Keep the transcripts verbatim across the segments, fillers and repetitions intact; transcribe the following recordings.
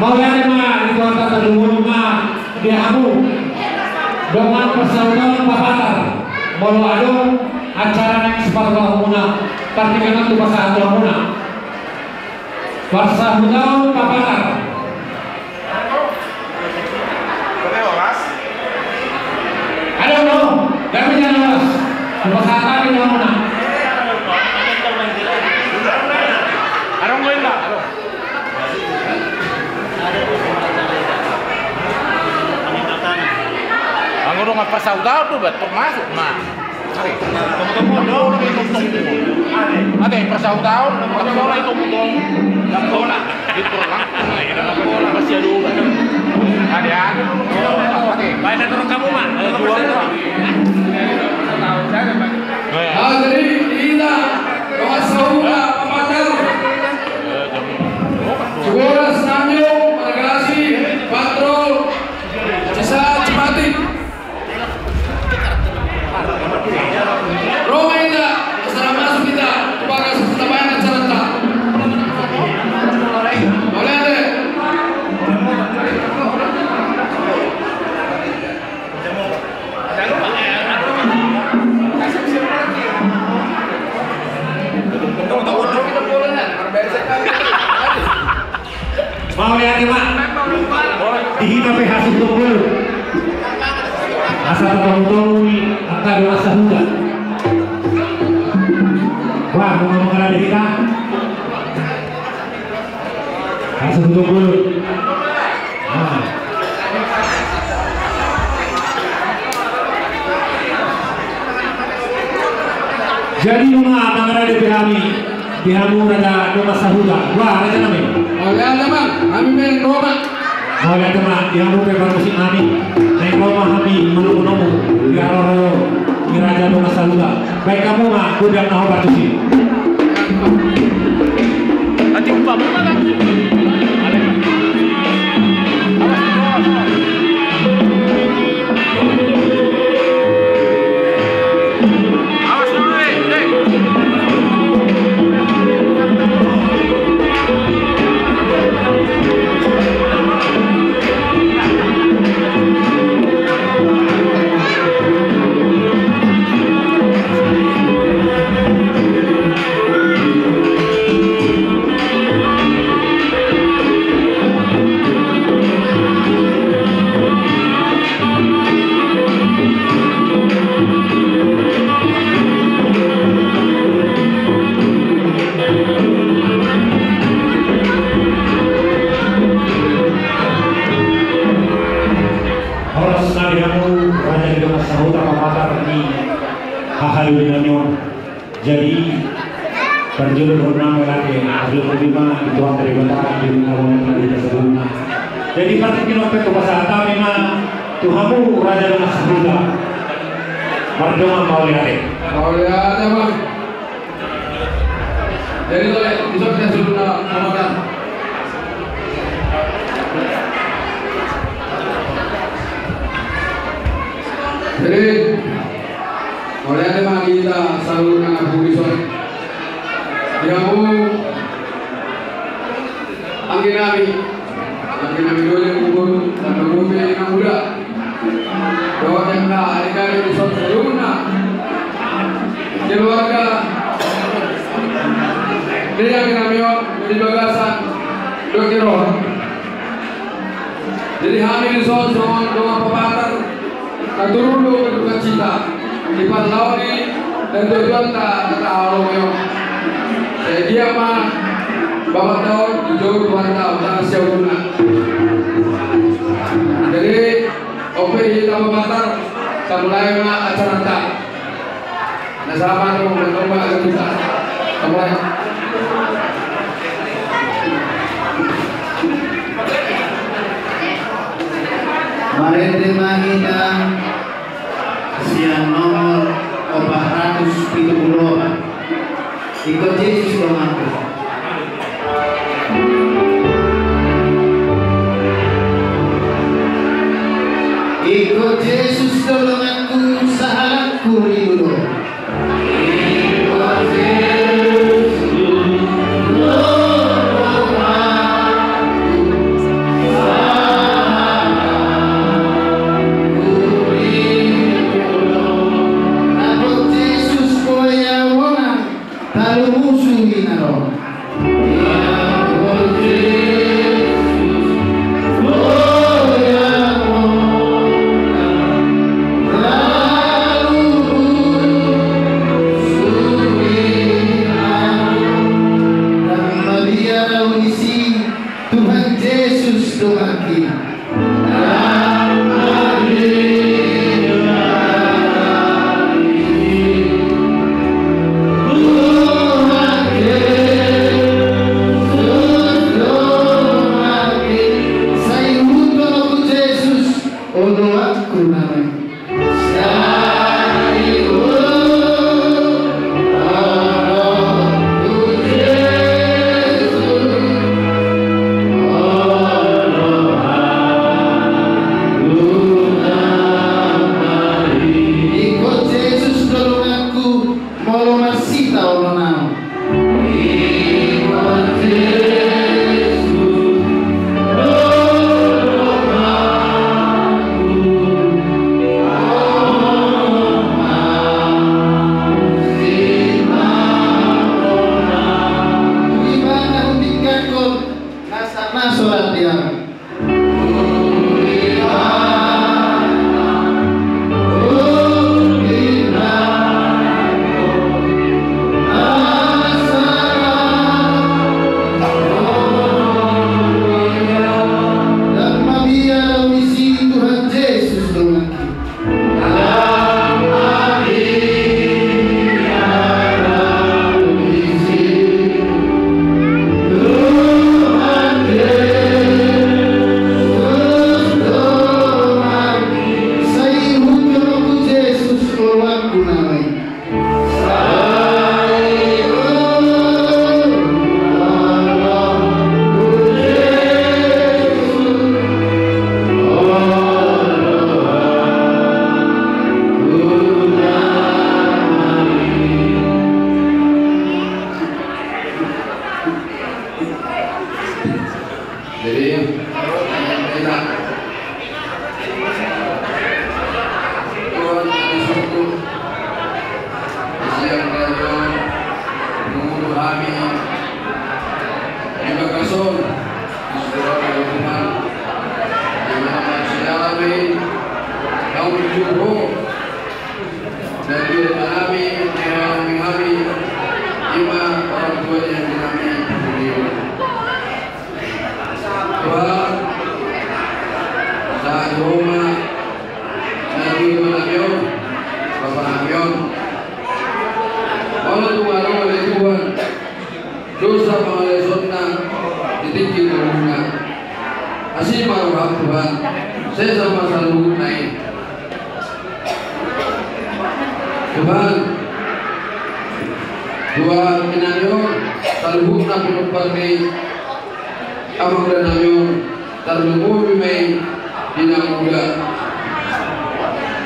Mauliate ma di Tuhanta, tarlumobi ma di hamu dongan parsahutaon Papatar. Molo adong acara naeng sipargauanmuna, partingkian tu pasahat tu hamuna. Parsahutaon Papatar. Adong do, gabe jala horas. Pasahat hami di hamuna. Adong do inna. Anggo dongan parsahutaon do, baen masuk ma. Ate, ate, parsahutaon, parsahutaon. Ate, ate. Baen turun hamu ma. Ah, jadi, hita, dongan sahuta Papatar. Siboras Tanjung, Marga Asi, Patrol, Cisaat, Cipatik. Ro ma hita, asa masuk hita tu bagas, tabahen acaranta. Mauliate. Mauliate ma. Di hita pe hasuhuton bolon. Asa tatongutongu i angka dongan sahuta. Wah, nunga mangarade hita. Hasuhuton bolon. Nah. Jadi nunga mangarade pe hami. Di hamu raja dongan sahuta. Wah, raja nami. Oke, raja, Bang. Hami main Roma. Oke, raja, Bang. Di hamu pe parmusik nami. Main Roma hami manomu-nomu. Di aro-aro. Di raja dongan sahuta. Baen hamu ma, kuda na ho partusi. Nanti umpama ma langsung. Horas ma di hamu raja ni dongan sahuta Papatar ni haha doli nami on. Jadi parjolo dohonon nami, mauliate ma di Tuhanta Debata di na manggohi hita saluhutna. Jadi partingkian on pe hupasahat hami ma tu hamu raja dongan sahuta. Mardongan mauliate. Mauliate ma. Jadi, tole, bisa kita sudah makan. Jadi, mauliate ma di hita saluhutna na bungkis on. Di hamu anggi nami, anggi nami doli, umur, dan umur yang muda. Dohot angka adik-adik di son saluhutna. Keluarga. Jadi anggi nami on di bagasan dohot di roha. Jadi hami di son songon dongan Papatar. Naturundo berduka cita di parlaoni dan tujuanta kata alomeon. Jadi apa bapak tahu jujur Tuhan tahu tangan siapuna. Jadi oke, hita Papatar, kita mulai ma acaranta. Na sama tu, na sama tu kita. Mulai. Marende ma hita sian nomor opat ratus pitu pulu opat. Ingkon Jesus donganku. Ingkon Jesus donganku, sahalakku riudo. Ingkon Jesus donganku. Jesus donganki. Sai ihuthon ho Jesus, o donganku na rohangku. Ingkon Jesus do donganku, molo marsita olo nau. Jadi, Tuhan, di siang raja, menguduh kami, di bagasan, di segala Tuhan, di mana masih dalam ini, kau jujur, dan dia kami, dia kami, ima orang tua yang kami, Tuhan, sahat Roma, na di rumah nami on, bapa nami on. Olo Tuhan, olo Tuhan. Dosa pangalesonna di tingki ngoluna. Asi ma roham Tuhan. Sesa ma saluhutna i. Tuhan, Tuhan, inang nami on, saluhutna pinompar ni amang inang nami on, tarlumobi ma i di na mula.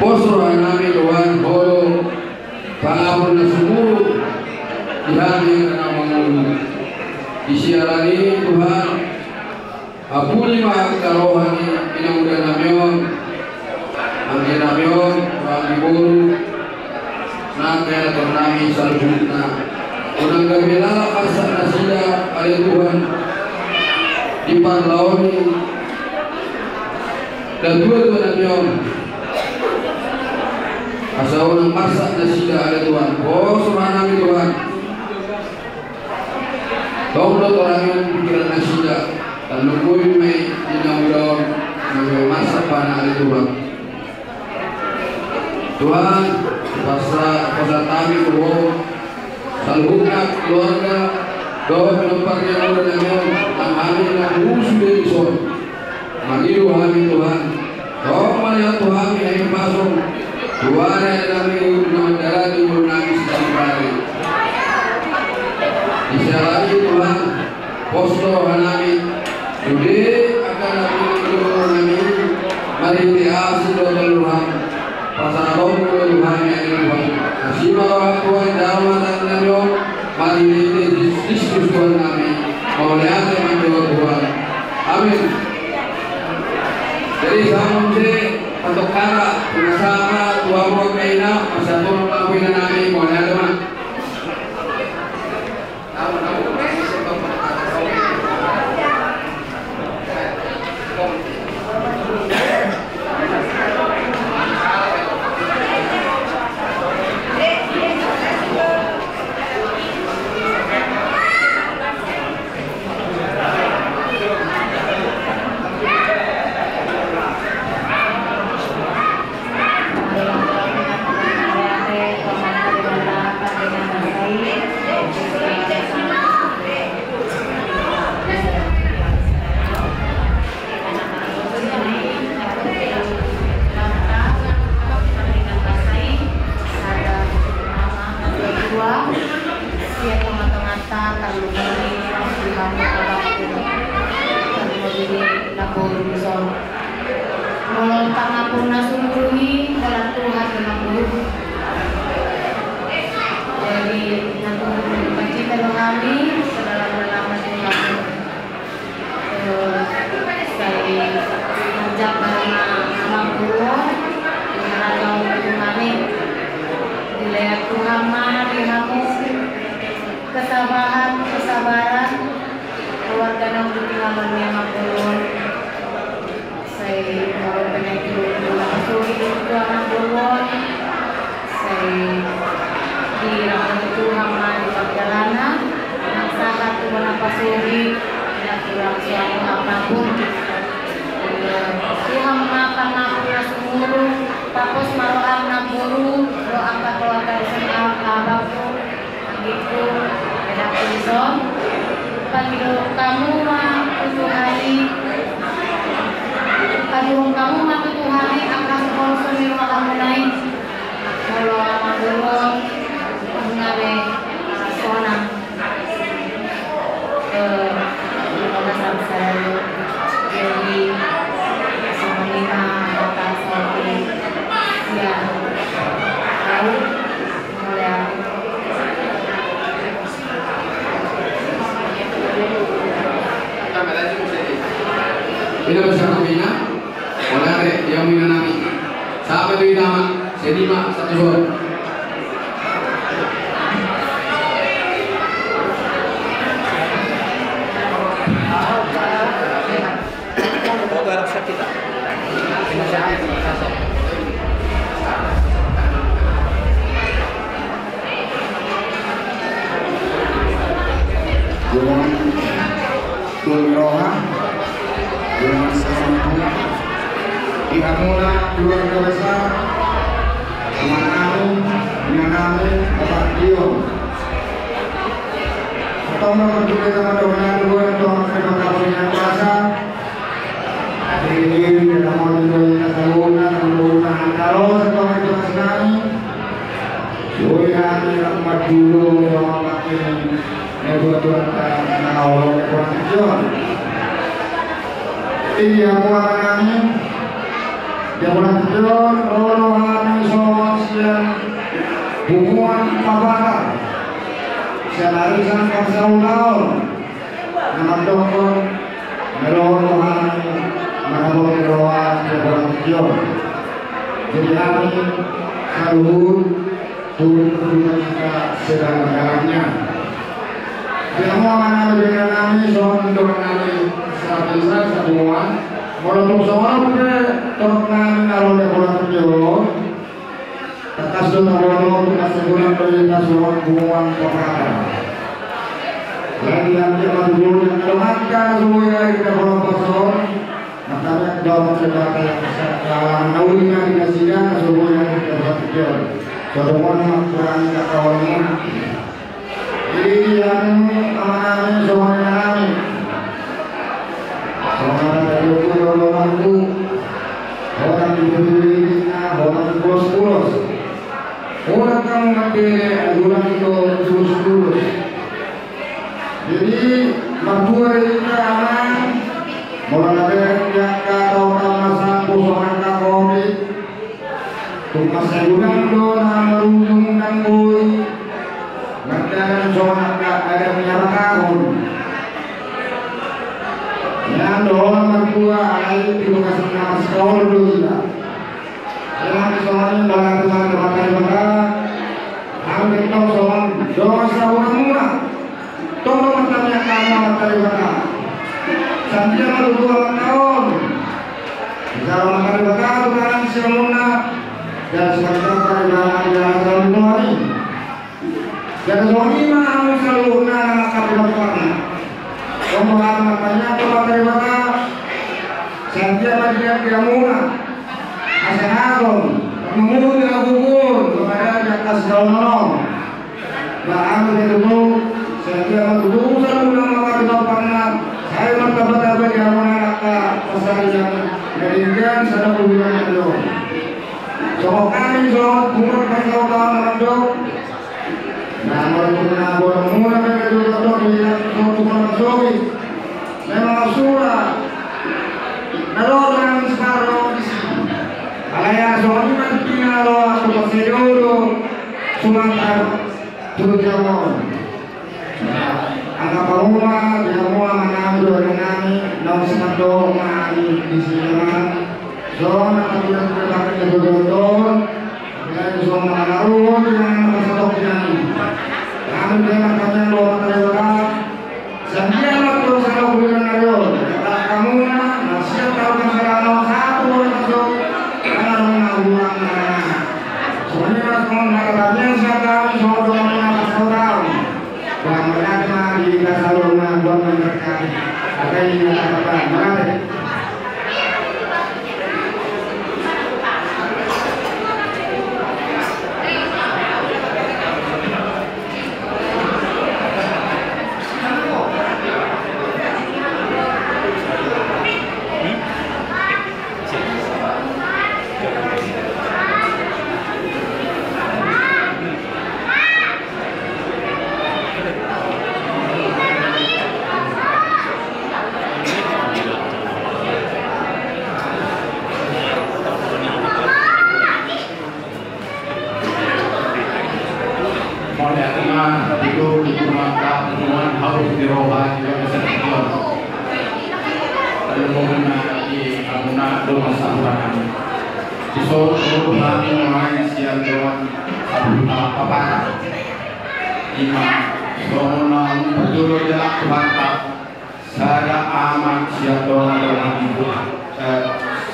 Pos roha nami Tuhan, molo pangapul na sumurung di hami angka na mangolu. Di siala ni i Tuhan, apuli ma angka roha ni inang nami on, angka inang nami on, roha ni boru, nang angka anakkon nami saluhutna. Unang gabe lalap arsak nasida ale Tuhan, di parlaon ni natuatua nami on. Asa unang marsak nasida ale Tuhan. Pos roha nami Tuhan. Tong do torangi pikiran nasida, tarlumobi ma i di na mula on, na gabe marsak pana ale Tuhan. Tuhan, pasa, pasa hami tu Ho, saluhutna keluarga, dohot pinompar ni amang inang nami on, nang hami na mangolu sude dison. Mangido hami Tuhan, tong mauliate tu hami na hipas on, tu ari-ari nami na mandalani ngolu nami sisonari. Di siala ni i Tuhan, pos do roha nami, sude angka na pinangido nami, marhite asi dohot roham. Pasahaton do tu hami ale Tuhan. Asi ma roham Tuhan, jalo ma tangan nami on, marhite Jesus Kristus Tuhan nami. Mauliate ma tu Ho Tuhan. Amin. Jadi, sahat muse, patok hara, pengasama, tu hamu angka ina, pasahaton ma tu ina nami, mauliate ma. Molo pangampun na sumurung i, holan Tuhan do na sumurung. Jadi, na sumurung i pacinta do hami, sedalam-dalamna do hami. Eh, sai manjak barang na mangkuro, di harajaon ni Tuhan i. Dilehon Tuhan ma di hamu kesabaran, kesabaran, keluarga na uli tinggal ni amangboru on. Sai molo pe na i tu na pasogit tu amangboru on, sai dirahon Tuhan ma di pardalanan, nang sahat tu na pasogit, na kurang suatu apapun. Tuhan ma pangampun na sumurung, pos ma roha ni amangboru, dohot angka keluarga di son, abangku. Anggiku, edaku dison, pangido hamu ma tu Tuhan i, padohon hamu ma tu Tuhan i, angka sipolso ni rohamuna i, molo amangboru on, nunga be, sonang, eh, molo samsaya, jadi, songon i ma, hata sahat, ya, tahu. Ina basa kami na, olare, ia mina nami. Sama tu ina ma, sedi ma, satu gol. Dengan tuli roha, dengan semangat, di hamuna keluarga besar, amanami, inanami, Bapak Dio. Pertama, berdoa sama doa, doa, doa, terima kasih yang kuasa. Hadirin, kita mohon doa, kita saluhutna, saluhutna, angka ro, santong itu kasih nami. Soi hami, rahmat dulu, doa makin, ya, buat Tuhan, kita, kita, Allah, ya, Tuhan, Tuhan. Iya, Tuhan, amin. Ya, Tuhan, Tuhan, ro, ro, hami, so, sian, hubungan, apa, sian, arisan, pasal, tahun. Na mandok on, molo roha, molo roha, molo roha. Jadi hami saluhut, turut berduka cita sedalam-dalamnya. Di hamu amanami, inanami, songon dongan nami, satu insan, satu muan. Molo tung songon on pe, torop nami na ro di Bolanjo. Tangkas do taboto tu hasahutaon do i na songon hubungan keponakan. Lain di angka matuju di angka dongan na so boi di hita bolon pason. Makanya doa mengkebata yang kesehatan. Nauli na di nasida na so boi di hita bolon pason. Sodomon makurang angka kawan. Jadi, anu, amanami, songon i nami. Songon i nami, songon i nami. Orang di P B B na, orang di Pulos-Pulos. Orang kamu ngatele, orang di Pulos-Pulos. Jadi, martua di kita, amang. Molo na bereng di angka tau na masa, puso angka kopi. Tung masa i godang do na marujung nang boi. Mardalan songon angka adat ni anak ahon. Nian do martua ai di lokasi na masikaol do ida. Nian songon i mangatu ma Debata. Hami tong songon dongan sahutamuna. Tong do martamiang hami ma tu Debata. Sai dia ma tutu amanta on. Jalo ma tu Debata tu tangan siamunna. Dan sebagai Debata di dalam dia dalam Tuhan i. Jadi songon i ma hami saluhutna na angka pinompar na. Tong do hami martamiang tu Debata. Sai dia ma di dalam diamuna. Asa na tong. Mangulu di agugun. Kepada dia kasih tahu nolong. Ba hami pe tutu, sai dia ma tutu saluhutna mangkatai pinompar na, sai martamba-tamba di hamuna angka pasangapongan na denggan sada bulan na do. Songon hami songon hubungan parsautoan na mandok. Na molo tung na boan muna pe tutu tong di na tutu na sobi. Memang sura. Mantap. Tu jamu. Angka panguma, jamu, amanami, dohot nami, naung sinamot ma di sini ma. So, na kami yang terpakai di Bojonegoro. Ya, so, na kami ruhut, yang na pasatok di nami. Kami dengan kami yang doa terima. Sian dia ma tu salo bulan na ro. Kata kamu na, na siap tahu kan salo satu bulan masuk. Karena orang na bulan na. Soalnya mas mau mata kami yang siap tahu, soal doang na pas tahu. Bang, mana ma di kasal rumah buat memberkati. Apa ini kata apa? Mana? Mauliate ma di Tuhan, di Tuhan, di Tuhan, haus di roha, di roha kesedihan. Lalu mengena di amuna dongan sahurangan. Di soro soro hami mulai sian dongan sahuta papara. Ima, songon na perjolo jala Tuhanta. Sada ama sian dongan-dongan, eh,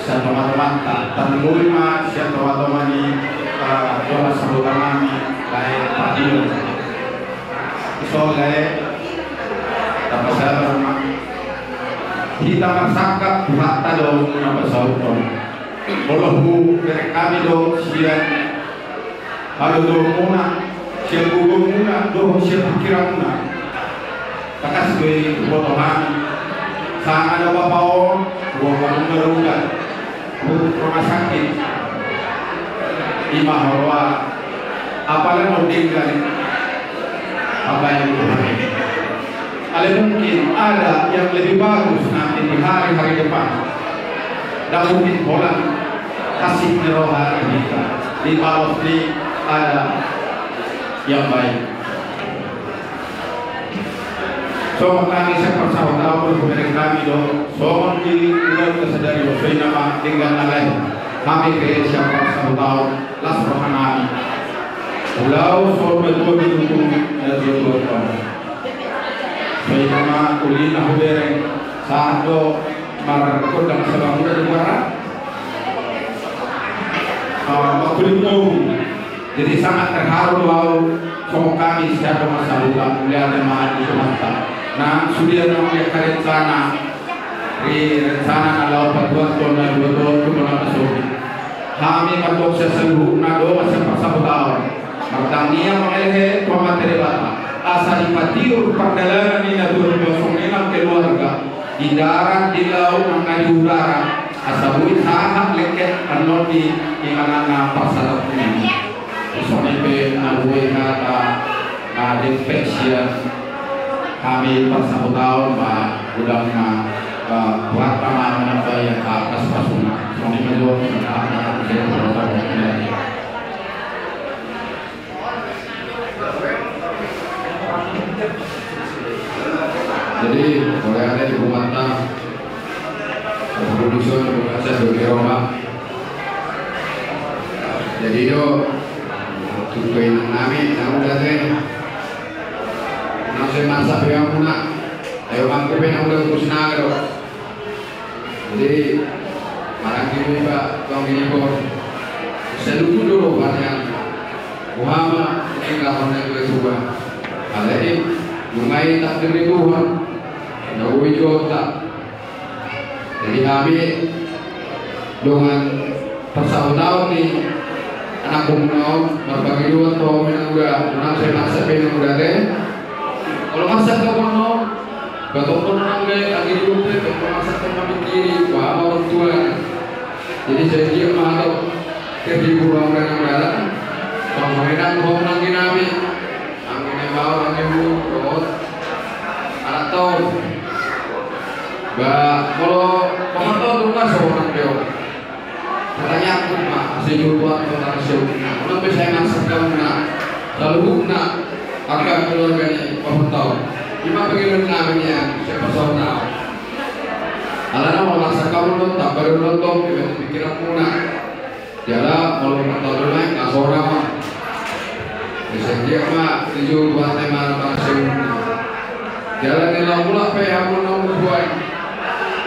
sian dongan-donganta, tarlumobi ma sian dongan-dongan ni, eh, dongan sahuta nami, lae Patio. Songon i, tapasabar ma. Hita marsangkap, Tuhanta do na pasauthon. Molo hubereng hami do sian hadodomuna, sian gogomuna, dohot sian pingkiranmuna. Tangkas do i huboto hami. Sanga na bapa on, huboto hami na ruga. Huboto rumah sakit. Ima haroa. Apala na denggan. Apa yang Tuhan. Alai mungkin ada yang lebih bagus nanti di hari-hari depan. Dang mungkin holan kasih ni roha di hita. Dibalos ni ada yang baik. Songon hami sian parsahuta on, hubereng hami do songon di ulaon na sadari on, songon i nama denggan na lae. Hami pe sian parsahuta on las roha nami. Ulaon songon na tua di tutu na tua tua on. Songon i nama uli na hubereng sahat do margondang sabangunan di muara. Ah, mangkuling mogu. Jadi sangat terharu do au songon hami sian dongan sahuta, mauliate ma di Tuhanta. Na sude na mangalean rencana, di rencana na laho patuathon na dua on tu bona pasogit. Hami mandok sian saluhutna dongan sian parsahuta on. Martangiang ma hami tu Amanta Debata. Asa dipatiur pardalanan ni na dua on songon i nang keluarga. Di darat, di laut, nang na di udara. Asa boi sahat lengket annon di inganan na parsahaton i. Songon i pe na boi hata na denggan sian hami parsahuta on, ba godang ma, ba buat ma na manambai angka pasupasuna. Songon i ma jo. Jadi, oleh ada di rumah tang, produksi, produksi di rumah. Jadi, do, tutu inang nami, nang uda te. Nang sai masa pe amuna. Ayo, mangkupe nang uda kusnaga do. Jadi, maranggi do iba, tong ini, Bos. Saluhut do rohana. Roha ma, ini kapan na tua-tua. Alai, nunga i takdir ni Tuhan. Na boi jo tak. Jadi, hami, dongan parsahuta on ni anak bunguna on, marpangidoan tu hamu nang uda, nang sai masa pe nang uda te. Olo masa pe nang uda, batokon nang be, anggi di dope, batokon masa pe nang be kiri, ba ama orang tua. Jadi, jadi dia mah atau terhibur orang yang dalam, kalau mengenang orang yang nami. Anggi na baor, anggi na buruk, anak taon. Ba, molo pamatau tu na sonang deo. Pertanyaanku ma, sejutuan kota sejutuan. Molo pe sai maksud kamu na. Saluhutna angka keluarga ni Bapak Tau. Ima pangidoan nami nian siapa sauna. Alana molo masa kamu nonton baru nonton di pikiran muna. Jala molo mantau dulu naik kasora ma. Bisa dia ma tujuh buat tema bahasa. Jala ni lamu lah pe hamu nonton buat.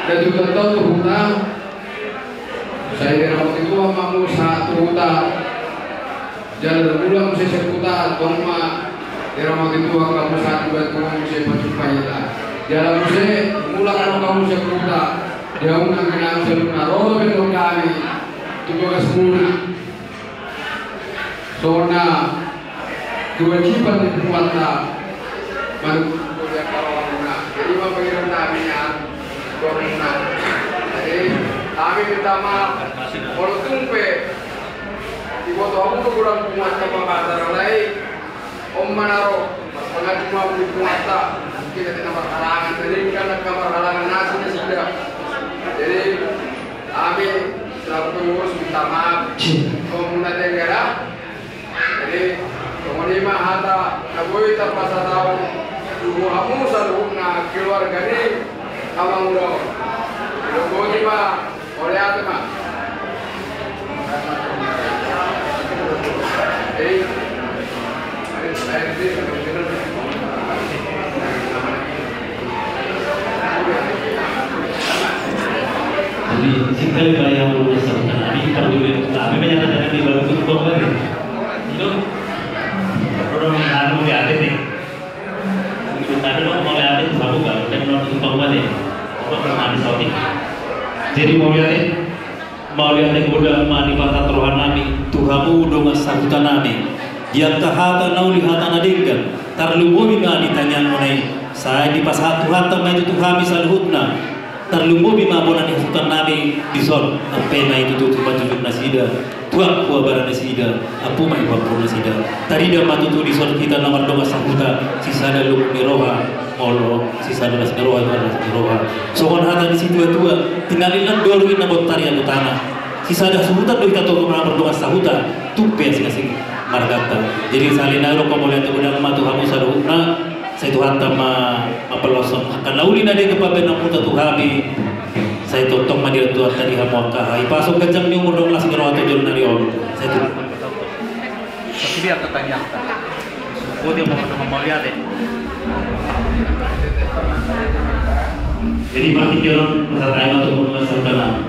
Dan juga tahu tuh huta. Sai di rambut itu ama musa tu huta. Jala ulang muse sahuta tong ma. Di rambut itu angka musa juga tong muse pacupa ila. Jala muse ulang angka muse huta. Dia undang kenal seluna roro bentong kami. Tu bagas muna. Sona kewajiban di punguanta. Manuk kuliah kawan muna. Jadi ma pangidoan nami nian. Jadi, kami minta maaf. Molo tung pe diboto hamu do godang punguanta pamata ralai. On ma na ro, marpangaji ma hamu di punguanta. Mungkin ate na marhalangan, jadi kan angka marhalangan nasi nasida. Jadi, kami selaku pengurus minta maaf. Hamu na denggan. Jadi, songon i ma hata na boi tarpasahat tu hamu saluhutna keluarga ni amang ulaon. Songon i ma, mauliate ma. Jadi, Jadi, singkali bayang urusan kami, kalau dulu kami menyatakan di baru tutup kembali. Itu, orang anu di atas nih. Itu tadi lo mau lihat itu baru kan, dan lo tutup kembali. Apa pernah di Saudi? Jadi mau lihat, eh? Mauliate godang ma dipasahat rohanami tu hamu dongan sahutanami. Di angka hata na uli, hata na denggan, tarlumobi ma di tangiangmuna i. Sai dipasahat Tuhanta ma i tu hami saluhutna. Tarlumobi ma bona ni hasahutannami dison, ampe ma i tutu tu pajujuk nasida, tu angkuabaran nasida, ampu ma i pampuru nasida. Tarida ma tutu dison hita na mardongan sahuta, sisada lungun ni roha. Molo sisada las ni roha, ima las ni roha. Songon hata ni situatua, tinallik nang doru, inna bontar i anggo tana. Sisada suhutan do hita tu na mardongan sahuta, tung pe asing-asing marganta. Jadi sahali nai ro, mauliate godang ma tu hamu saluhutna. Sai Tuhanta ma mangalaoshon angka na uli na denggan pambahenanmuna tu hami. Sai tongtong ma diramoti Tuhanta di hamu angka hahipason. Pasupasuna ganjang ni umur dohot las ni roha tu joloan ni ari on. Sai Tuhanta ma mangalaoshon. Sasude angka tangiangta. Boti ma mardongan mauliate. Jadi, martinodohon ma hata i ma tu dongan sahutanami.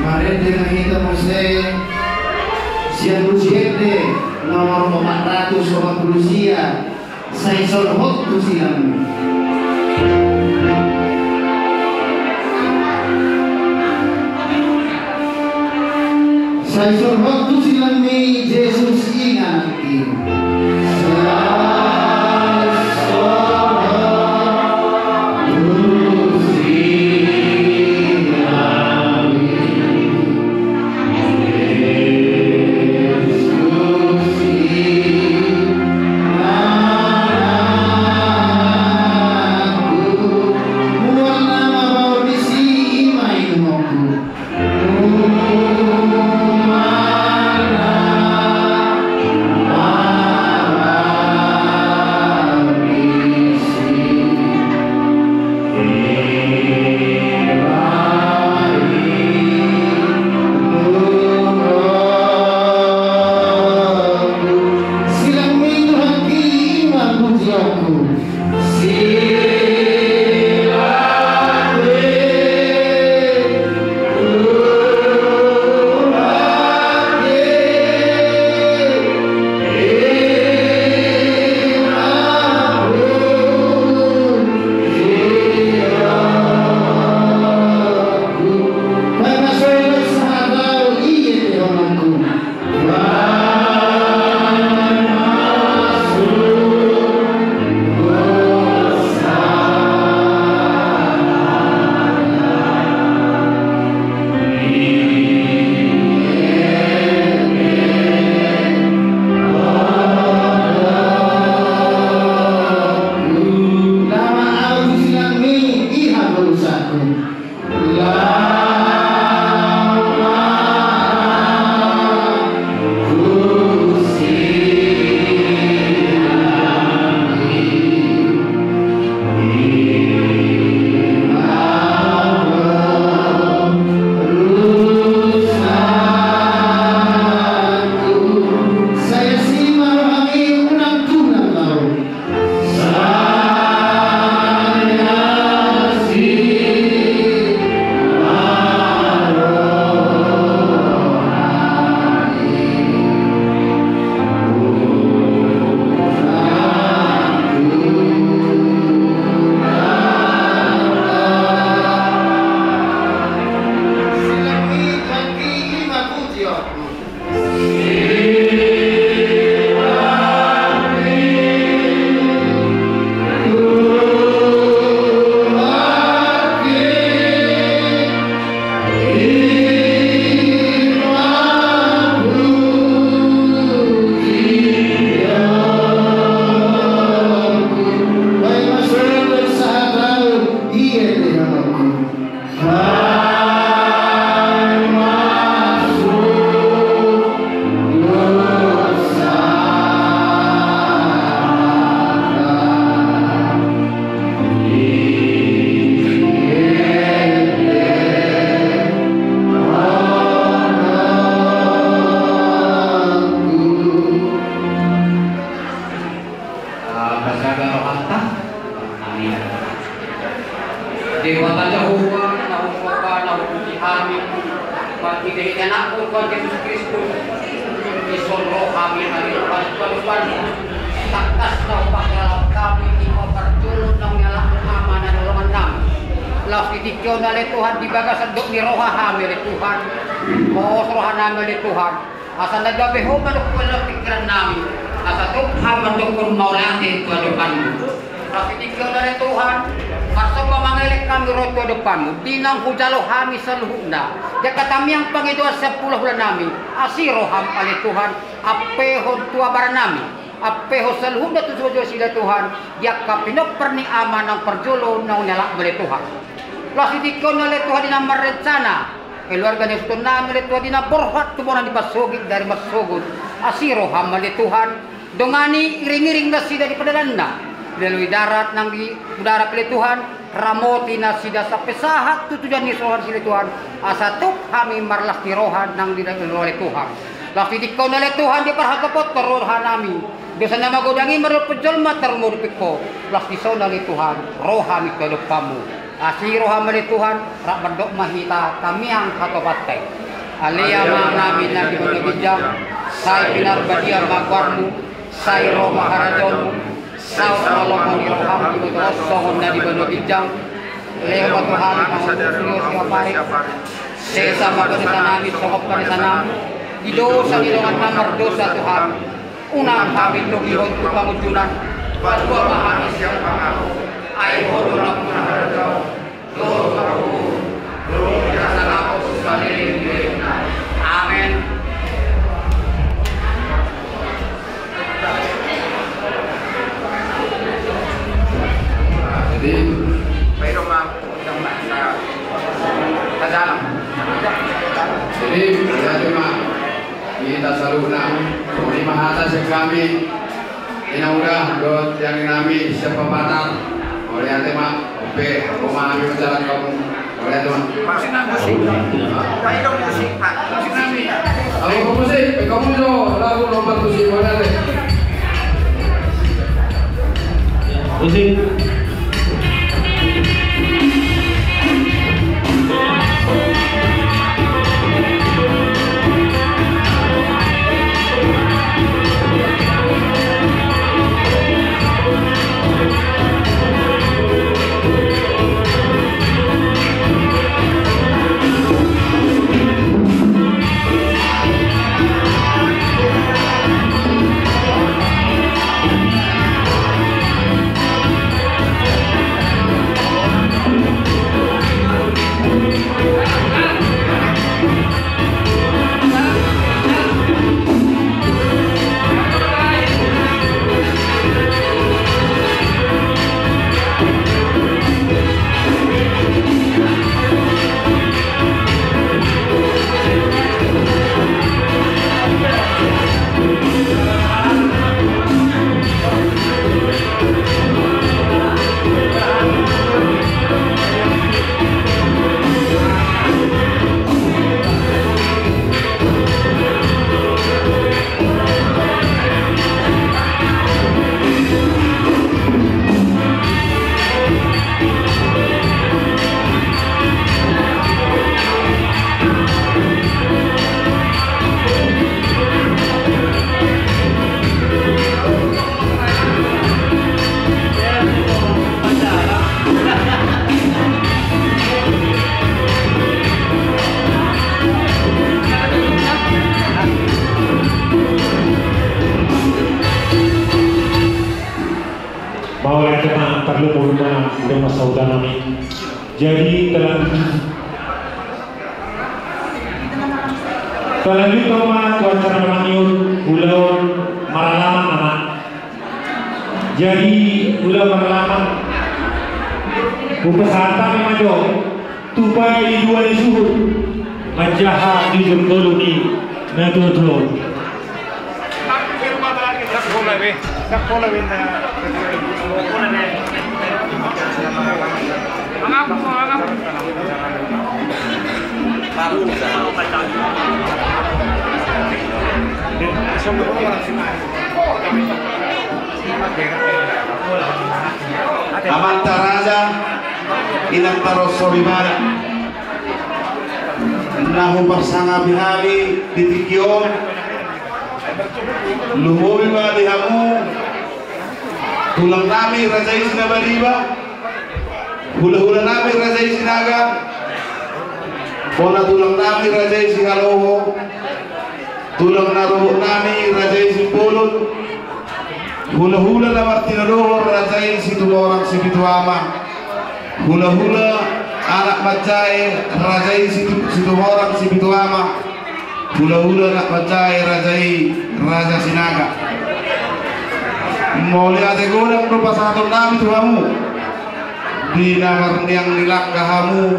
Marende ma hita muse sian pujian nomor opat ratus opat pulu sia. Sai solhot tu silangmi. Sai solhot tu silangmi, Jesus i nganakki. Sai solhot tu silangmi. Pasaga rohanta. Amin. Debata Jahowa, na husoba, na hupuji hami marhite-hite Anakmu Tuhan Jesus Kristus, dison ro hami na di adopanmu. Tangkas na hupahelalap hami di parjolo naung nialap Ama na di holongan nami. Laos di tingki on ale Tuhan, di bagasan dok ni roha hami ale Tuhan, pos roha nami ale Tuhan. Asa na gabe Ho mandok tu pingkiran nami, asa tuk hami mandok mauliate tu adopanmu. Laos di tingki on ale Tuhan, marsomba mangelek hami ro tu adopanmu, di naung hujalo hami saluhutna, di angka tangiang pangidoan sian hulahula nami, asi roham ale Tuhan, ampehon tu abaran nami, ampehon saluhutna tu sojosida Tuhan, di angka pinompar ni Ama naung parjolo naung nialapmu ale Tuhan. Laos di tingki on ale Tuhan, di na marrencana keluarga ni suhutonnami ale Tuhan, di na borhat tu bona ni parsogit dari marsogot, asi roham ale Tuhan, dongani iring-iring nasida di pardalananna, di lalui darat nang di udara pe ale Tuhan, ramoti nasida sampe sahat tu tujuan ni roha nasida ale Tuhan, asa tuk hami marlas ni roha nang di dalan ale Tuhan. Laos di tingki on ale Tuhan, di parhatopothon roha nami, dosa na magodang i mardophon jolma tarlumobi dope Ho. Laos dison ale Tuhan, ro hami tu adopanmu. Asi roham ale Tuhan, rap mandok ma hita tangiang hatopanta i. Ale Amanami na di banua ginjang, sai pinarbadia ma goarmu, sai ro ma harajaonmu, saut ma lomo ni roham di banua on songon na di banua ginjang. Lehon ma tu hami hangoluan on siapari. Sesa ma badanami songon panesanami di dosa ni dongan na mardosa tu hami. Unang hami togihon tu pangunjunan, palua ma hami sian pangago. Ai Ho do nampuna harajaon, dohot haporseaon, dohot hasangapon tu saleleng ni lelengna. Amen. Jadi, jadi, berarti ma hita saluhutna, songon i ma hata sian hami. Ina uda dohot tiang nami sian Papatar. Mauliate ma, ope, ro ma hami manjalang hamu. Mauliate ma. Musik nami, musik. Hah? Musik nami. Halo, musik, peka mujo, lagu lompat musik, mauliate. Musik. Mauliate ma, tarlumobi ma di dongan sahuta nami. Jadi, talan-, talanjut ma tu acara na mangihut, ulaon maralaman nama. Jadi, ulaon maralaman. Hupasahat hami ma jo tupa i dua ni suhut manjaha jujur ngolu ni na tuatua. Amanta raja, inanta ro soripada, na huparsangapi hami di tingki on, lumobi ma di hamu tulang nami raja i Sinabariba, hulahula nami raja i Sinaga, bona tulang nami raja i Sihaloho, tulang na robot nami raja i Simbolon, hulahula na martinodohon raja i Situmorang Sipitu Ama, hulahula anak manjae raja i Situ-, Situmorang Sipitu Ama, hulahula anak manjae raja i Raja Sinaga. Mauliate godang do pasahaton nami tu hamu di na marniang ni langka hamu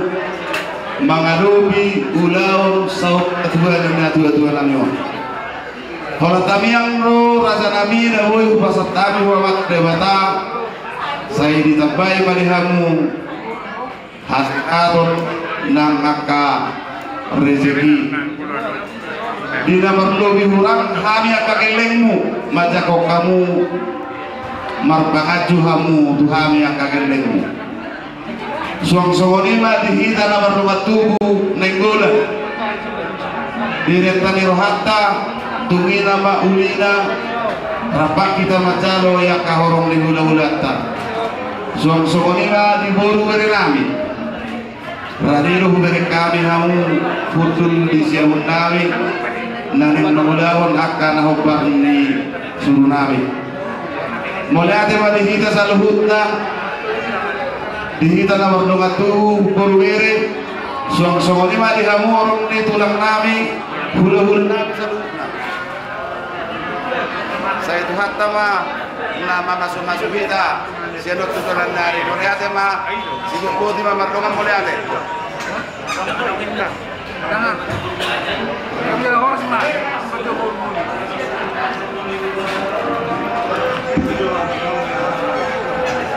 mangadopi ulaon saut na tua ni na tuatua nami on. Holan tamiang do raja nami na boi hupasahat hami tu Amanta Debata, sai ditambai ma di hamu hasehaton nang angka rejeki. Di na marlobi hurang hami angka gellengmu manjangkon hamu, marpanganju hamu tu hami angka gellengmu. Suang songon i ma di hita na mardongan tubu Nainggolan. Di renta ni rohanta, tung i nama ulina, rap hita manjalo i angka horong ni hulahulanta. Suang songon i ma di boru bere nami. Rade do hubereng hami hamu hundul di siamun nami, na naeng mangulahon angka na hombar ni suru nami. Mauliate ma di hita saluhutna, di hita na mardongan tubu boru bere, suang songon i ma di hamu horong ni tulang nami, hulahula nami saluhutna. Sai Tuhanta ma na mamasumasu hita sian on tu joloan ni ari. Mauliate ma sibuk boti ma mardongan mauliate.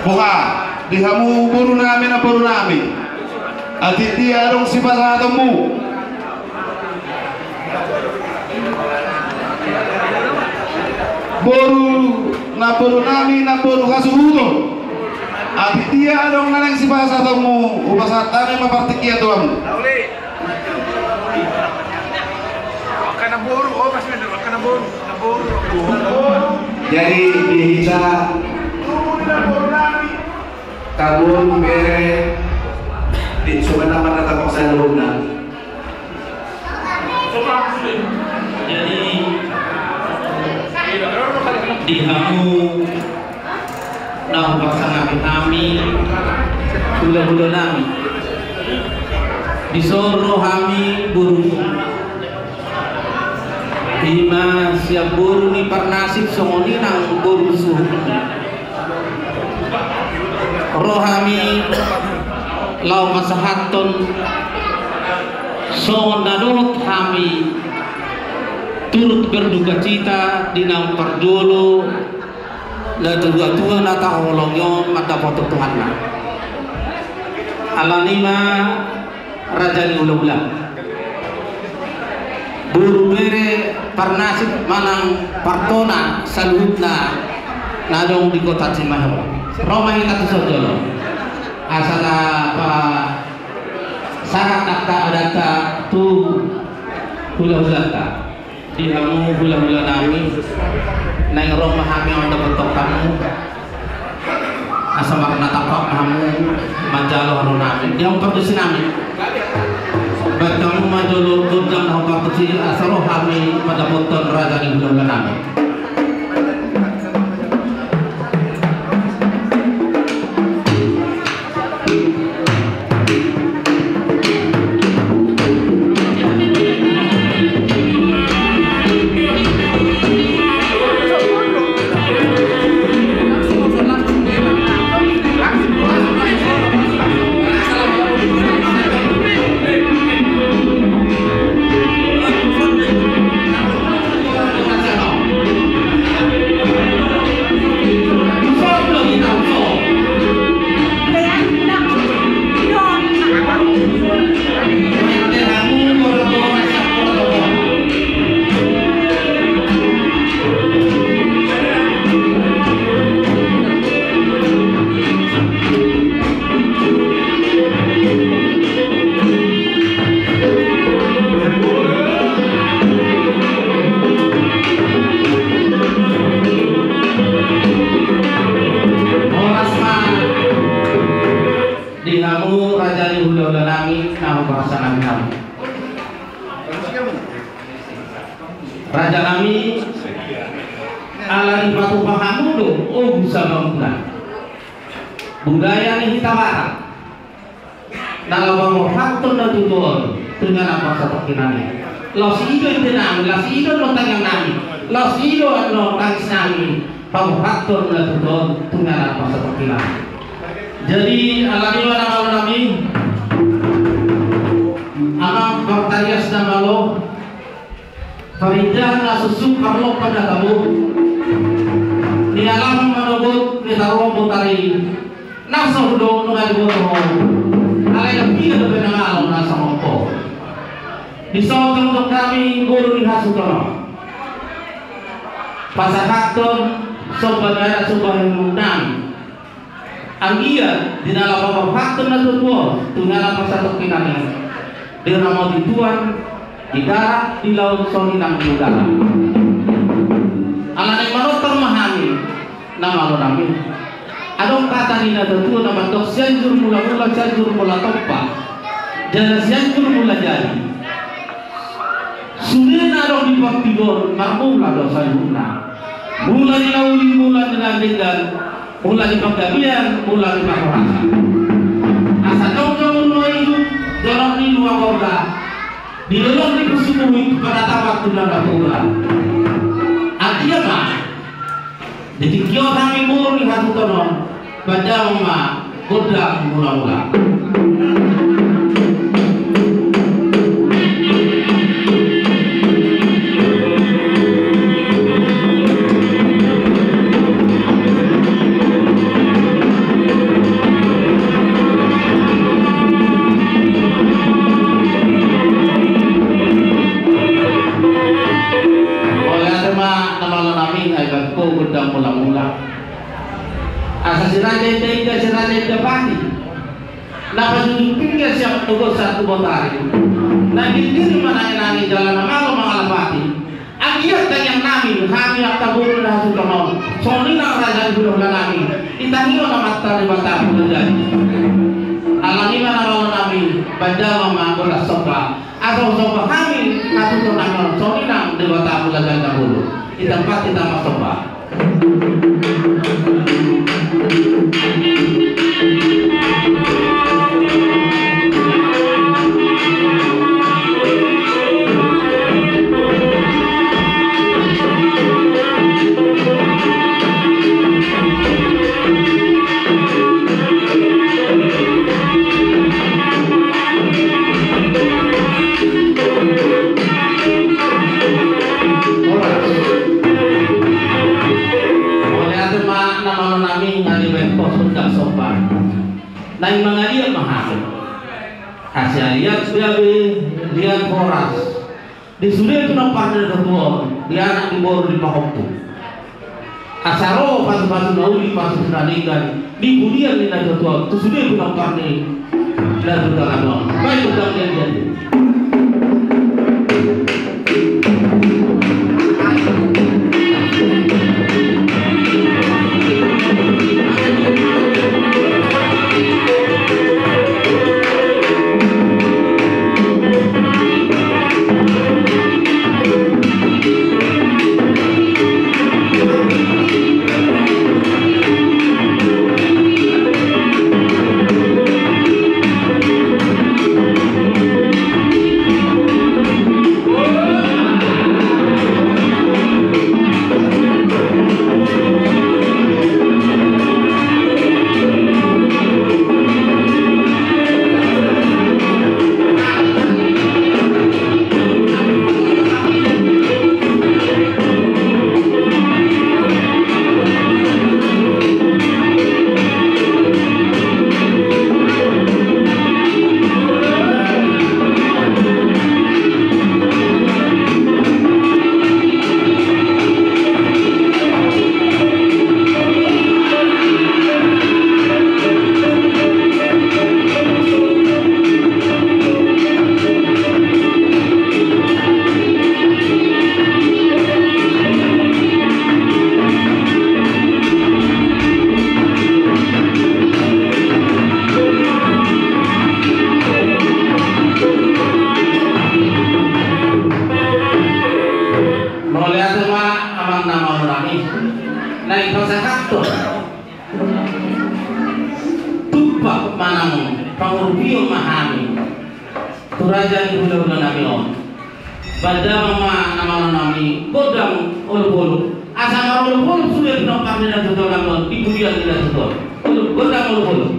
Boha di hamu boru nami, namboru nami, atik dia adong sipasahatonmu? Boru, namboru nami, namboru hasuhuton, atik dia adong na naeng sipasahatonmu? Hupasahat hami ma partingkian tu hamu. Jadi di hita angka boru bere, di sobat nama na tapaksa luna. Jadi di hamu na hupasangapi hami, hulahula nami, dison ro hami boru. Ima sian boru ni Parnasip songon i nang boru suhut. Ro hami laho pasahathon songon na dohot hami turut berdukacita di naung parjolo na tuatua na taholongi on mandapothon Tuhanna. Alani ma raja ni hulahula, boru bere Parnasip manang Partona saluhutna na adong di kota Cimahi. Ro ma hita tu son jolo asa tapasahat angka adatta tu hulahulanta. Di hamu hulahula nami, naeng ro ma hami mandapothon hamu, asa marnatampak ma hamu manjalo haroronami. Di hamu partusi nami, baen hamu ma jolo gondang na hombar tusi asa ro hami mandapothon raja ni hulahula nami. Raja nami, ala dipatupa hamu do obu sabambulan budaya ni hita Batak. Na laho paborhathon na tutu on tu inganan parsatongkinan i. Laos i do ite nami, laos i do annon tangiang nami, laos i do annon tangis nami, paborhathon na tutu on tu inganan parsatongkinan i. Jadi ala ni i ma na malo nami, amang partarias na malo, parindahan na suksuk, parlompan na tabo, nialap manogot, nitaruhon botari, na so hudok nunga diboto ho, alai na piga dope na malo na songon ho. Dison tongtong hami boru ni hasuhuton on pasahathon somba ni anak somba ni boru nami. Anggiat di na laho paborhathon na tutu on tu inganan parsatongkinan i, diramoti Tuhan di darat di laut, songon i nang di udara. Ala naeng manortor ma hami na malo nami. Adong hata ni natuatua na mandok: Sianjur mula-mula, Sianjur mula tompa, jala Sianjur mula jadi. Sude na adong di portibi on marmula do saluhutna. Mula ni na uli, mula ni na denggan, mula ni panggabean, mula ni parhorasan. Asa jongjong mula idup, jolok ni luang gorga, dilolong ni pusu buhit, panatapan tu na napuran. Artia ma, di tingki on hami boru ni hasuhuton on, bahen damang ma gondang mula-mula. Mauliate ma na malo nami, ai bahen ho gondang mula-mula. Asa si raja inda-inda, si raja inda pati, na pajujuk pinggan sian togu sahat tu botari, na girgir manangi-nangi jala na malo mangalap hati. Anggiat tangiang nami, hami angka boru ni hasuhuton on, songon i nang raja ni hulahula nami, ditangihon Amanta Debata Mulajadi. Ala ni i ma na malo nami, bahen damang ma gondang somba. Asa husomba hami hasuhuton nami on, songon i nang Debata Mulajadi na bolon. Hita ma, hita ma somba. Mauliate ma na malo nami, nga dibahen ho gondang somba. Naeng mangaliat ma hami. Asi aliat gabe, liat horas. Di sude pinompar ni natuatua on, di anak, di boru, di pahompu. Asa ro pasupasu na uli, pasupasu na denggan di pudian ni natuatua on tu sude pinompar ni natuatua on. Bahen gondang liat-liat i. Raja ni hulahula nami on. Baen damang ma na malo nami gondang olopolop. Asa marolopolop sude pinompar ni natuatua nami on di pudian ni natuatua on. Olop, gondang olopolop.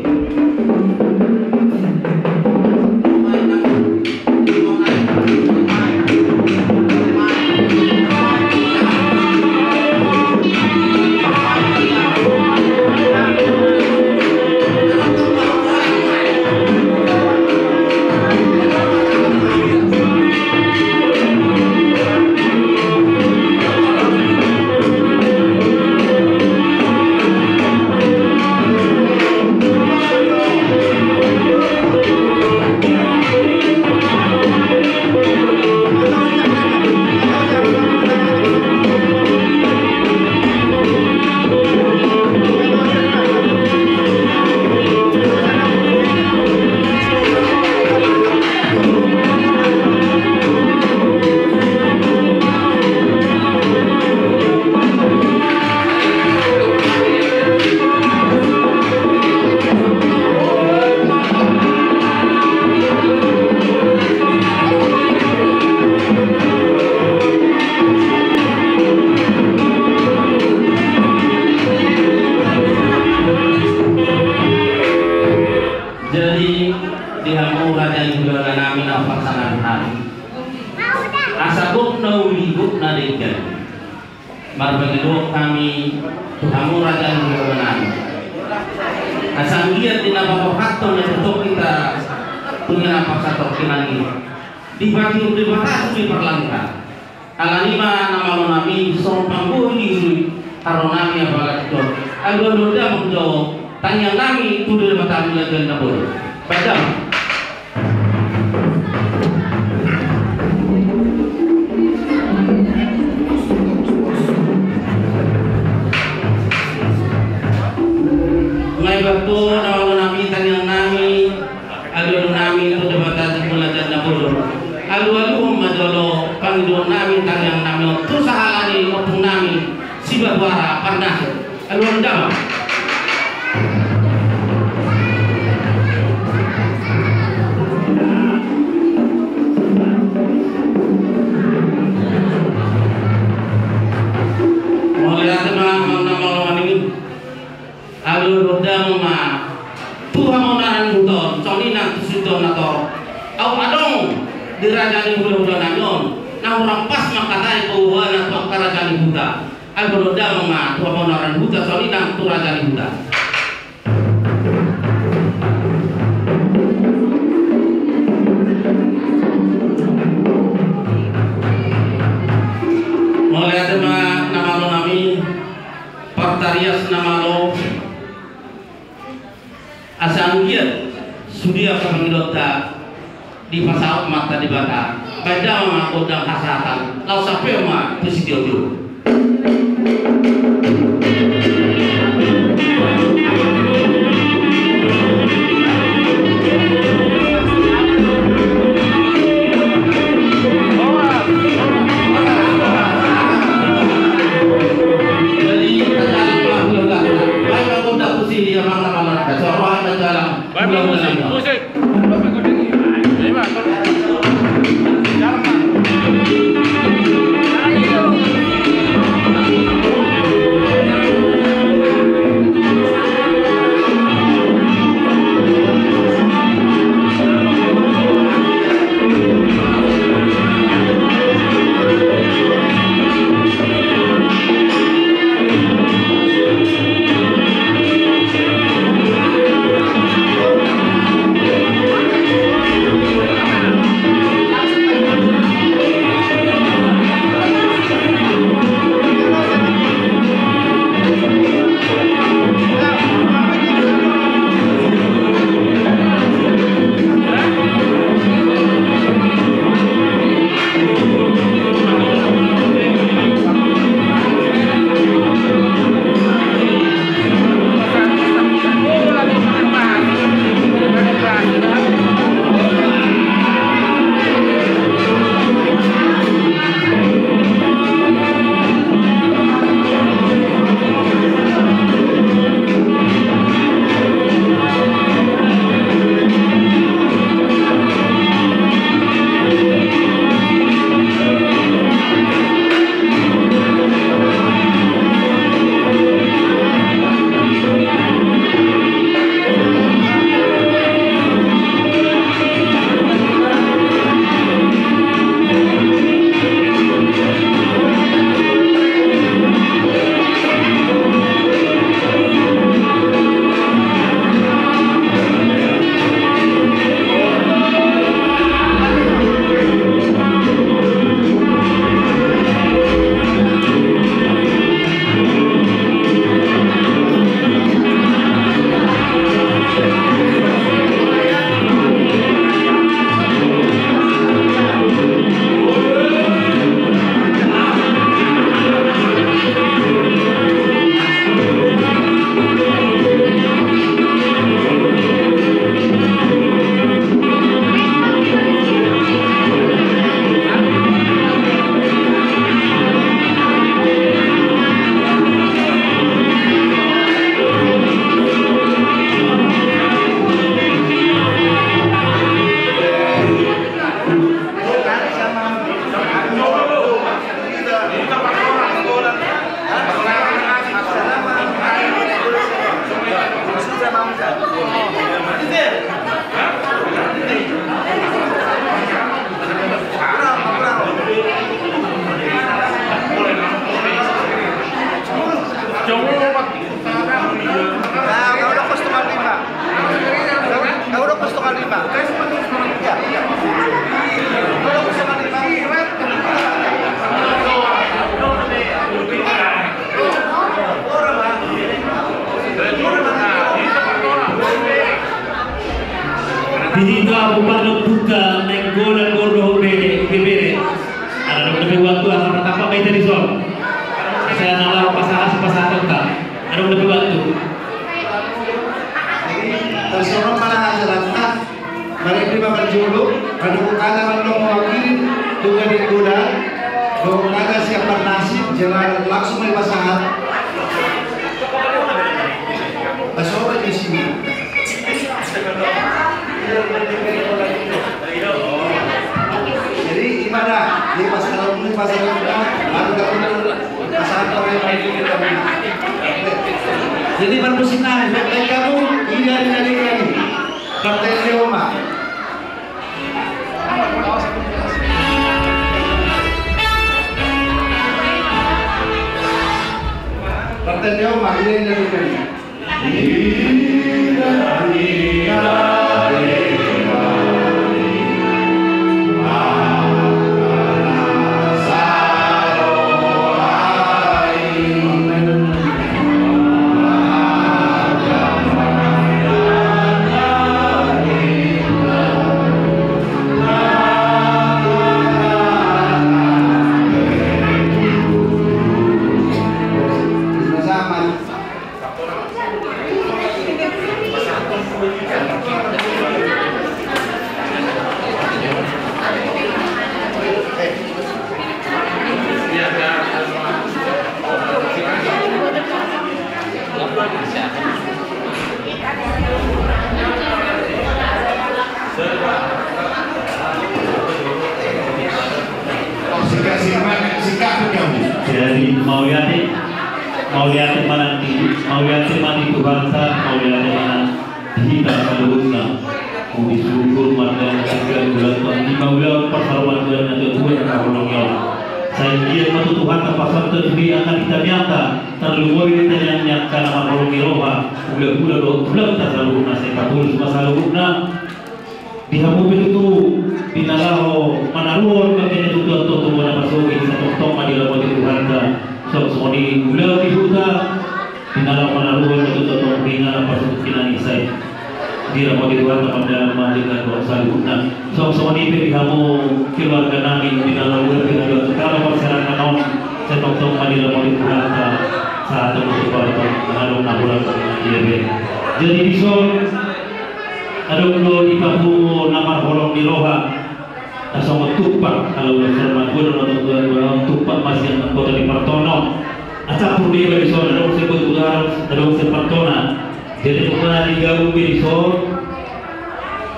Jadi, di hamu raja ni hulahula nami na parsangap hami, asa gok na uli, gok na denggan. Marpangidoan hami tu hamu raja ni hulahula nami, asa anggiat di na paborhathon na totop hita tu na pasatorkinan i, dipatiur Debata sude parlangka. Alani i ma na malo nami, songon panggohi ni uli haroa nami apala dison. Alualuhon damang jo tangiang nami tu Debata Mulajadi Nabolon. Baen damang. Nga ibaen ho na malo nami tangiang nami, alualu nami tu Debata Mulajadi Nabolon. Alualuhon ma jolo pangidoan nami tangiang nami on tu sahala ni ompung nami Sibatuara Parnasir. Alualuhon damang. Mauliate ma amang na malo nami. Alualuhon damang ma tu hamonaan ni huta on, songon i nang tu sintua na torop. Aut adong di raja ni hulahula nami on na hurang pas mangkatai paboaona tu angka raja ni huta. Alualuhon damang ma tu hamonaan ni huta, songon i nang tu raja ni huta. Mauliate ma na malo nami. Partarias na malo. Asa anggiat sude angka pangidoanta dipasaut ma Amanta Debata. Baen damang ma gondang hasahatan, laos sampeon ma tu sitiotio. Jadi, baen ma gondang tu si amang na malo nami. Baen ma gondang tu si. Musik, musik. Baen ma gondang i. Ima, tolong. Jalan, Bang. Dohot na siap parnasim, jala langsung ma dipasahat. Pasohot di sini. Jadi ima da, di pasahat, di pasahat, baru kamu pasahat. Jadi parmusikan, baik kamu, ini dari, dari, dari. Partai Leoma. Partai Leoma, ini, ini, ini. Jadi mauliate, mauliate ma nang di, mauliate ma di Tuhanta, mauliate ma nang di hita saluhutna. Puji syukur marga na tinggal bulan tahun lima bulan pasaroman bulan na tua tua na holong i. Sai dia ma tu Tuhanta pasahat tu dia angka di tangiangta, tarlumobi di tangiang ni angka na marholong ni roha, hula-hula dohot tulangta saluhutna, sai patulus ma saluhutna. Di hamu pe tutu, di na laho manaruhon bangke na tutu, tutu na pasogit, sai tongtong ma diramoti Tuhanta. Songon i hula di huta, di na laho manaruhon na tutu, tutu na pasogit, na i sai diramoti Tuhanta, mardalan ma di na saluhutna. Songon i pe di hamu keluarga nami, di na laho mula pe na dua, tu na laho parserahan on, sai tongtong ma diramoti Tuhanta. Sahat tu Tuhanta, na laho mula pe na dua. Jadi dison, adong do di papu na marholong ni roha, na songon tumpak, ala ulas serman gua do na tumpak, tumpak masian na kota di Partono. Acampur dia bagi son, adong se batu, adong se Partona. Jadi pokokna di gabu be dison.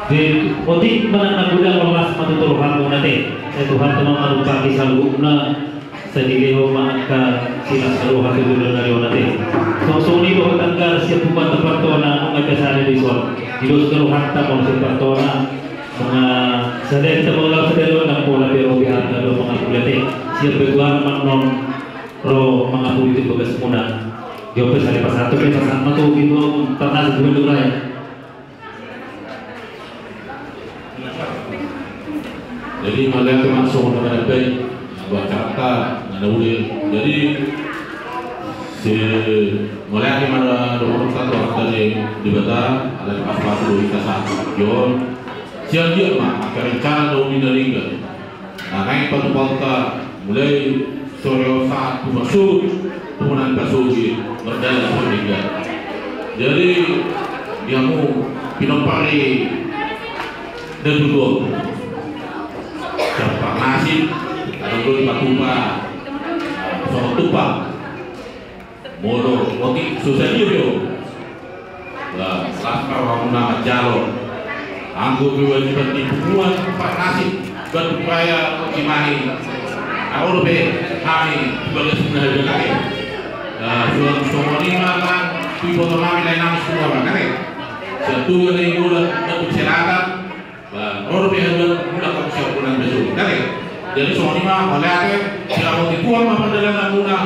Jadi otik ma nang na godang, las ma tu rohamu nate. Sai Tuhanta ma manupaki saluhutna. Sai dilehon ma angka silas ni roha tu joloan ni ari on ate. Songon i dohot angka sian punguanta Partona, nunga pe sada dison. Di dos ni rohanta molo sian Partona. Nunga sada hita molo sada do nang pola be ro be angka do mangapuli ate. Sian be tuan manon ro mangapuli tu bagasmuna. Jolo pe sada pasahat, pe pasahat ma tu gitu, pernah sebulan tu rai. Jadi mauliate ma songon na manambai na buat carata na nauli. Jadi si mauliate ma na dohononta tu angka ni Debata, ala ni pasu-pasu do hita sahat tu jon. Sian dia ma angka rencana na uli na lingga. Nah, naeng patupahonta mulai sore on sahat tu marsogot, tu na pasogit, mardalan tu marlingga. Jadi di hamu pinompar ni na tutu on, siap parnasim, adong do dipatupa songon tumpak. Molo otik so sadia do. Las ma rohamuna manjalo. Anggo kewajiban ni punguan parnasim, batu raya, otik ma i. Olo pe hami tu bagasmuna haduan ate. Songon i ma nang tu iboto nami, lae nami Situmorang ate. Sian Toga Nainggolan, Batu Selatan. Ba, ro dope haduan mulak hamu sian Bona ni Basogit ate. Jadi songon i ma mauliate, diramoti Tuhan ma pardalananmuna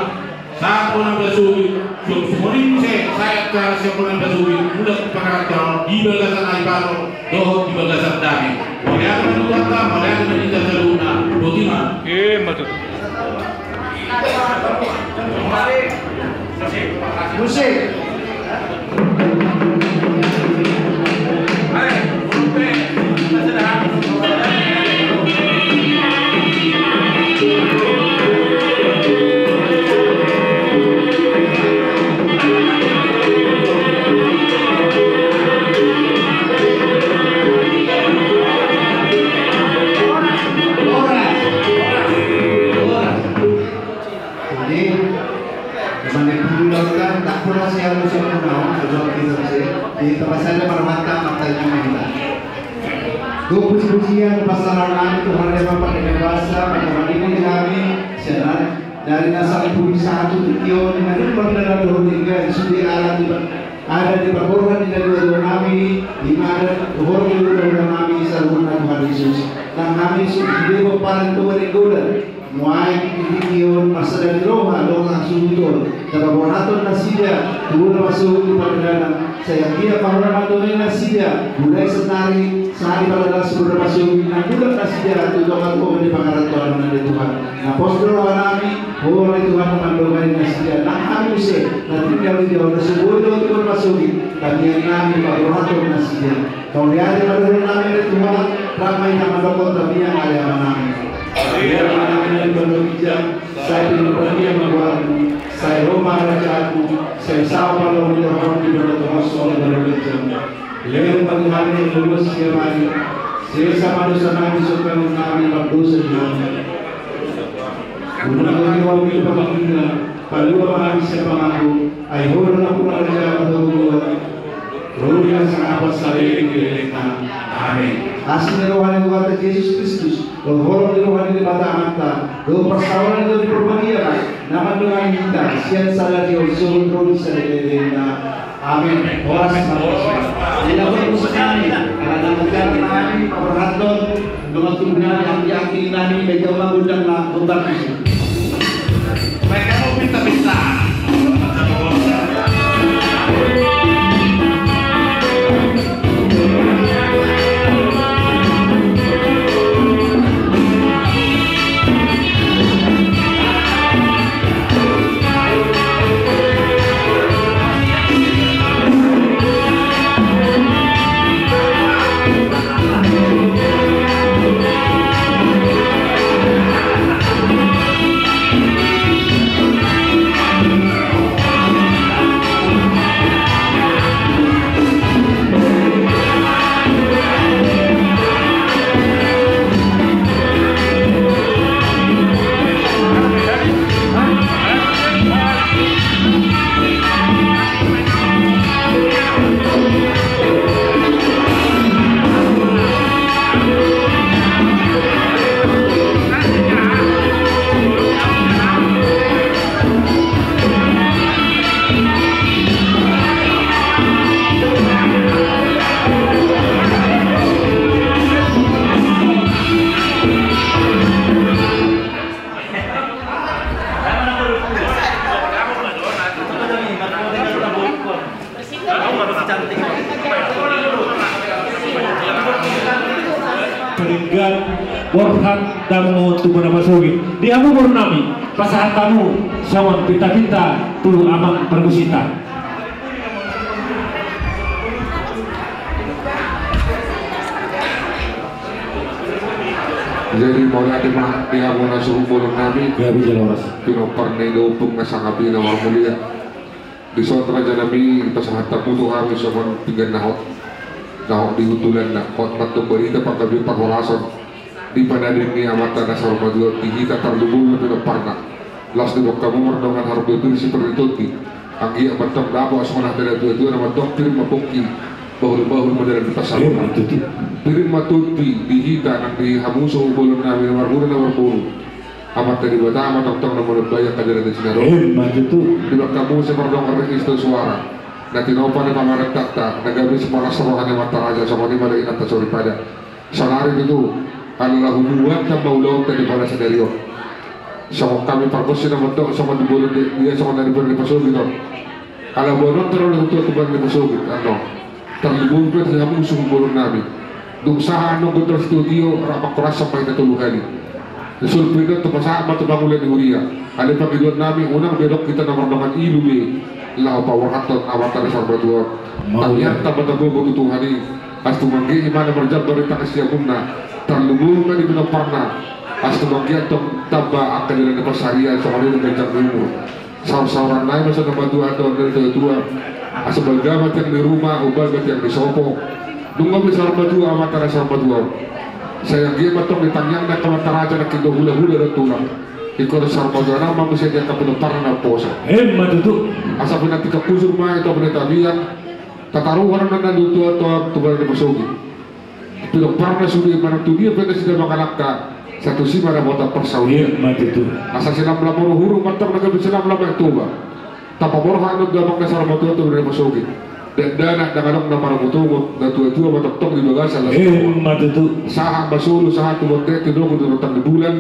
sahat Bona ni Basogit. Songon i muse sahat sian Bona ni Basogit mulak tu pangarantoan di bagasan Naibato dohot di bagasan dame. Mauliate ma di Tuhanta, mauliate ma di hita saluhutna. Boti ma. Ima tutu. Musik. Di tempat saya ada pada mata, mata yang kita. Dohot puji-pujian, pasahat nami tu Tuhan, Debata pardenggan basa, pardenggan basa di hami, sian ari na sampulu satu tu tingki on, na dung mardalan dohot denggan, sude adat di, adat di parborhat ni na dua-dua nami, di adat dohot di dua-dua nami, saluhutna Tuhan Yesus. Nang hami sude pomparan tu badan godan. Nuaeng di tingki on, marsada ni roha dohot hasuhuton, tapaborhathon nasida tu na masuk di pardalanan, sai anggiat ma Ho na mandongani nasida, mulai saonari sahat di pardalanan sahat tu na masuk, nang mulak nasida tu tonga-tonga ni pangarantoan, Tuhan. Na pos do roha nami, Ho ma Tuhan na mandongani nasida, nang hami muse na tinggal di jolo na so boi dohot tu na masuk, tangiang nami paborhathon nasida. Mauliate ma dohonon nami, ale Tuhan, rap ma hita mandok tangiang, ale Ama nami. Ale Ama nami na di banua ginjang, sai pinarbadia ma goarmu, sai ro ma harajaonmu, sai saut ma lomo ni roham di banua tonga on songon na di banua ginjang. Lehon ma tu hami angka na marsiamari, sesa ma dosa nami songon hami na mardosa di hami. Unang ro hami tu pangunjunan, palua ma hami sian pangago, ai Ho do nampuna harajaon dohot hagogoon, ro di hami sangap saleleng ni lelengna. Amen. Asi ni roha ni Tuhanta Jesus Kristus, dohot holong ni roha ni Debata Amanta, dohot parsaoran ni Tondi Parbadia, na mandongani hita sian sadari on songon ro di saleleng ni lelengna. Amen. Horas ma. Ina buat musik nami, ala na mungkin nami paborhathon, dongan tubu nami, anggi-anggi nami, baen ma gondang na gombar musik. Baen ma pinta-pinta. Denggan borhat damohon tu bona pasogit. Di hamu boru nami, pasahat hamu songon pinta-pinta tu amang pargonsinta. Jadi mauliate ma di hamu na suhut bolon nami. Gabe jala horas. Pinompar ni da Ompung na sangap i na marmulia. Dison raja nami, pasahat hamu tu hami songon pinggan na hot, na hot di hundulanna, hot mantong barita panggabean parhorason di pananding ni Amanta na saur matua di hita, tarlumobi ma pinomparna. Laos didok hamu mardongan haroro, pir sipir ni tondi. Anggiat mantong dapot songon hata ni natua-tua na mandok, pir ma pongki, bahul-bahul ma dalan ni pansalongan. Pir ma tondi di hita nang di hamu suhut bolon nami na marhula na marboru. Amanta Debata ma tongtong na manambai angka dalan ni sinaroan. Emma tutu. Didok hamu muse mardongan ringkot tu suara na tinopa ni pamarentanta, na gabe siparas roha ni amanta raja, songon i ma dohot inanta soripada. Saonari tutu, ala hubuat ma ulaonta di pala sadari on. Songon hami pargonsi na mandok, songon di bolon dia, songon na di bolon ni pasogit on. Ala boanonta do na tutu tu badan ni pasogit annon. Tarlumobi pe di hamu suhut bolon nami. Dung sahat annon gondang sitio-tio, rap mangkorashon ma hita tolu hali. Sulpinna tu pasahat ma tu pangula ni huria. Alai pangidoan nami, unang be adong hita na mardongan ilu be laho paborhathon Amanta na saur matua on. Tangiangta ma taboto tu Tuhan i. Asa tumangihon ma na marjambar di tangan siamunna. Tarlumobi ma di pinomparna. Asa tumangihon tong tamba angka dalan ni pansarian, songon i ma ganjang ni umur. Saur-sauran nai ma sian na matua dohot na natua-tua. Asa balga ma tiang ni ruma, umbalga tiang ni sopo. Nunga be saur matua Amanta na saur matua on. Sai anggiat mantong ditangiang ni angka amanta raja nangkin do hula-hula dohot tulang. Ingkon saur matua nang ma muse di angka pinomparna na umposo. Emma tutu. Asa pinantikhon hujur ma i tu api ni tapian. Tataruhon ma na tuatua tu bere ni Pasogit. Tapi dung parna sude manang tu dia pe nasida mangalangka, sai tusi ma dapotan parsaulian. Ima tutu. Asa silamlam uruhuru, mantong na gabe silamlam aek Toba. Tapaborhat do damang na saur matua tu bere ni Pasogit. Dakdanak dang adong na marungutungut, na tuatua ma tongtong di bagasan las. Ima tutu. Sahat ma solu, sahat tu bontean, tu dogu, tu rintang ni bulan.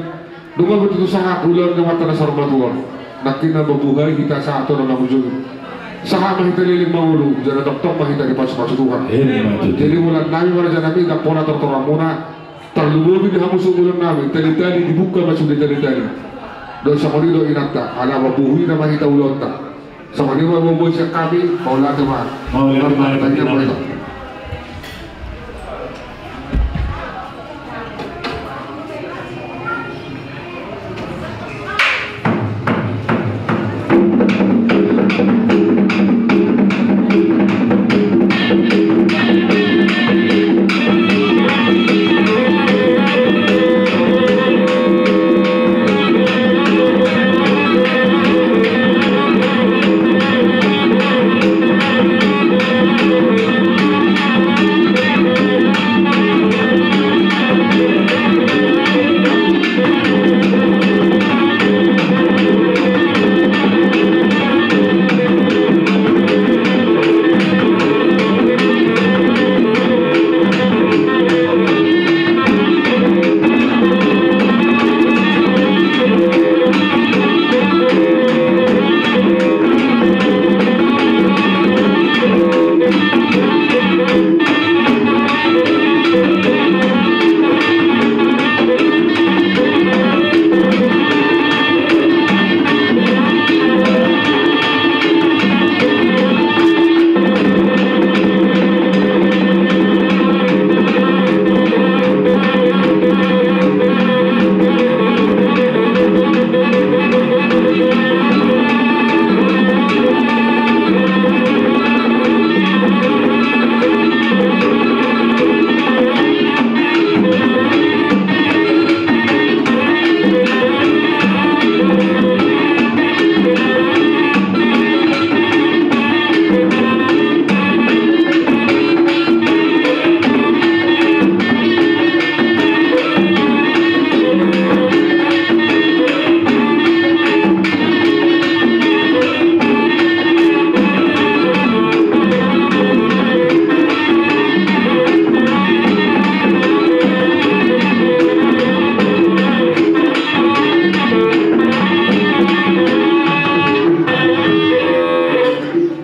Nunga be tutu sahat ulaon ni amanta na saur matua on. Nangkin na mambuhai hita sahat tu na mangujungi. Sahat ma hita leleng mangolu, jala tongtong ma hita dipasupasu Tuhan. Ima tutu. Jadi ulaon nami ma raja nami, ndang pola tortoranmuna. Tarlumobi di hamu sunggulan nami, talitali dibuka ma sude talitali. Dohot songon i do inanta, ala mambuhai nama hita ulaonta. Songon i ma bobo sian hami, mauliate ma. Mauliate ma. Tanya ma hita.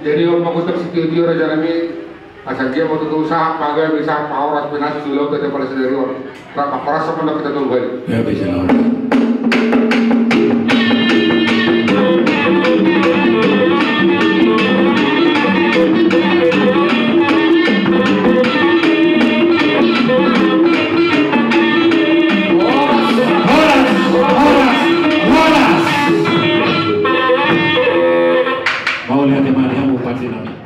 Jadi on ma hutang sitio-tio raja nami. Asa dia ma tutu sahat pagabe, sahat pahoras, pinasu di laut aja pala sadari on. Rap pahoras sama ndak kita tolu kali. Ya, bisa lah. Horas, horas, horas, horas. Mauliate ma di hamu pande nami.